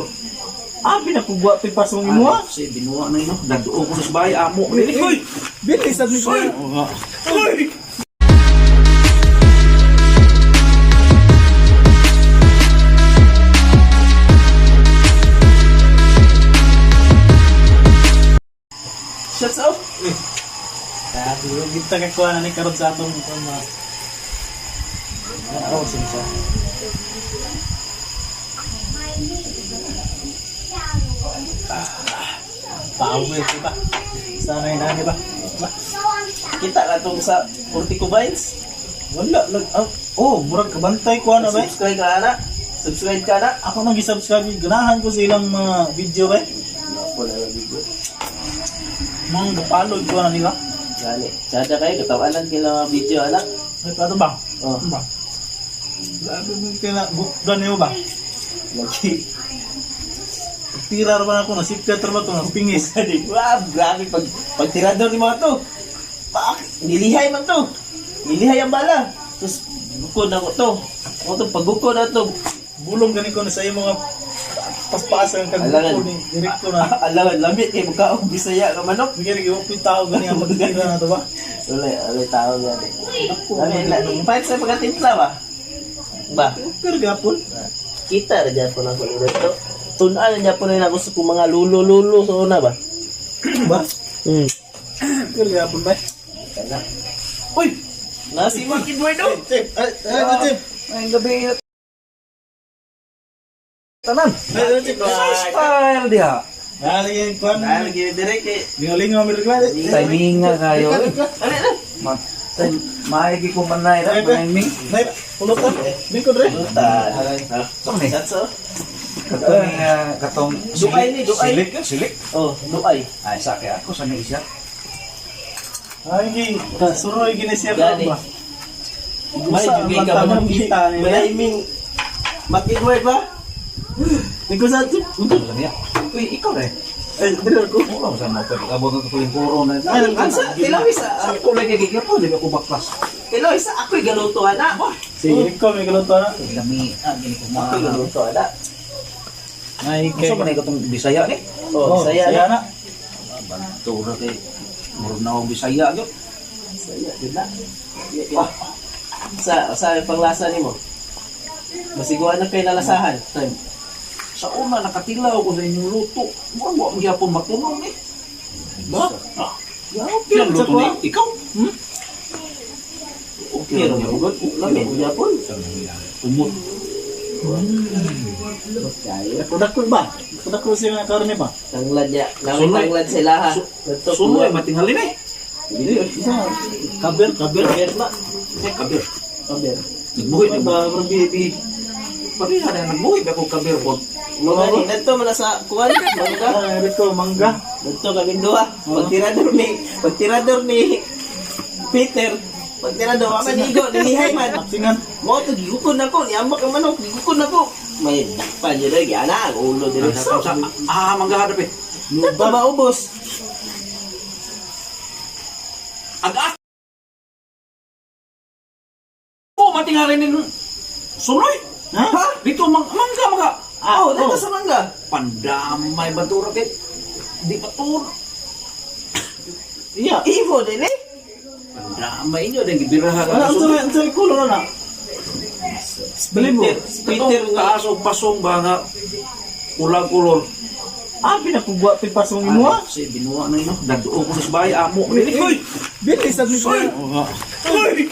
kolor. Ah, pinakugwa pa pasong imo ah. Si binuwa na ino. Daduo ko sa bahay amo. Uy! Bilis sad ni Uy! Uy! Shots up. Ah, kita kakuha na ni karon sa atong mga. Araw siya. Power, diba? Sana yun, ano ba? Ba? Kita ka tong sa Portico Vines. Wala, lag, oh, murag kabantay ko ano ba? Subscribe ka na. Subscribe ka na. Ako nang gisubscribe, ganahan ko sa ilang mga video ba? Wala lang video. Mga gapalod ko na nila. Gani. Tsada kayo, katawanan kila mga video, anak. Ay, pato ba? Oh, Ano ba? Grabe mo kaya bukdan niyo ba? lagi. Tira ra ba ako, nasipkat ra ba ito, napingis. Wow, grabe pag pagtirador ni mga to. Pak, nilihay man to. Nilihay ang bala. Tapos gukod ako to. Ako to paggukod na to. Bulong gani ko na sa imo nga paspasan kag Alangan. bukod ni direkto na. Alangan lamit kay mukha og Bisaya ka manok. Bigyan gyud ko tao gani ang pagtira na to ba? Wala, wala tao gani. Ako, Lami na, fight sa pagkatimpla ba? Ba? Pero gapon. Kita ra gyapon ako nila to. Tun-an na gyapon nila ako sa kung mga lulo-lulo sa una ba? Ba? Hmm. Pero gapon ba? Kana. Uy! Nasi Mark Eduardo! Chip, ay, ay, chip. Ay, gabi. Tanan. Ay, ay, chip. Style diha. Dali kwan. Dahil gini direk eh. Lingalingaw mi regla. Timinga kayo. Ano na? Ma maigi ko manay ra manay. Nay, pulutan. Lingkod re. Lutan. Saan ni? That's all. Katong katong Duay ni, duay. Silik, silik. Oh, duay. Ay sa kay ako sa ni isa. Ay, gi. Suroy gini siya Gani. ba? May Usa jugay ang ka tamang man. kita nila. Malaiming Mark Edward ba? Lingkod sa chip. Alam niya. Uy, ikaw re. Ay, dire ko. Wala sa mo pwede abot na tuling corona. Ay, Ansa, tilaw isa. Sa ko lagi gigapon di ba ko baklas. Tilaw isa ako'y galuto ana. Sige, ko may galuto na. Lami ah gini ko ma. Ako'y galuto ana. Ay, Unsa man ay katong Bisaya ni? Oh, saya na. na. Banto ra kay murag na og Bisaya gyud. Saya din na. Ah. Sa panglasa nimo. Masiguan na kay nalasahan. Time. Sa una nakatilaw ko sa inyong luto. Murag wa mo gyapon matunong eh. Ba? Ah, Ya, okay okay ang luto sa ni ikaw. Hmm? Okay ra man gud. Lami gyapon. Umot. Kaya Kudakol ba? Kudakol siya nga karne ba? tanglad niya. Nami Sunoy. tanglad sila ha. Nagto Sunoy matinghali ni. Kaber, kaber. Kaber na. Eh kabir. Kaber. Nagbuhi na ba? Ba, parang bibi. Pareha na nagbuhi ba ko kabir ko. Mga ni nagto man na sa kuan mangga. Ah, rito, mangga. Nagto kaming duha. Pagtirador ni Peter. Pagtirador wa man igo nilihay man. Tapsingan. Mo to gigukod na ko, niambak ang manok, gigukod na ko. May dakpan yun lagi, ana, ang ulo dito. Sa ah mangga hadap eh. Ba maubos? Ag ako matinghali ni sunoy. Ha? Ha? Dito mangga mangga. Ah, oh, dito sa mangga. Pandamay batura kay di pa tur. Iya. Ibo din eh. Pandamay inyo dang gibiraha Wala, ka. ang sa kulo na na. Bali mo. Peter, Peter nga. taas og pasong ba nga ulag kulor. Ah, pinakugwa pa pasong imo ah. Si binuwa na ino. Daduo ko sa bahay amo. Uy! Bilis sad ni Uy! Uy!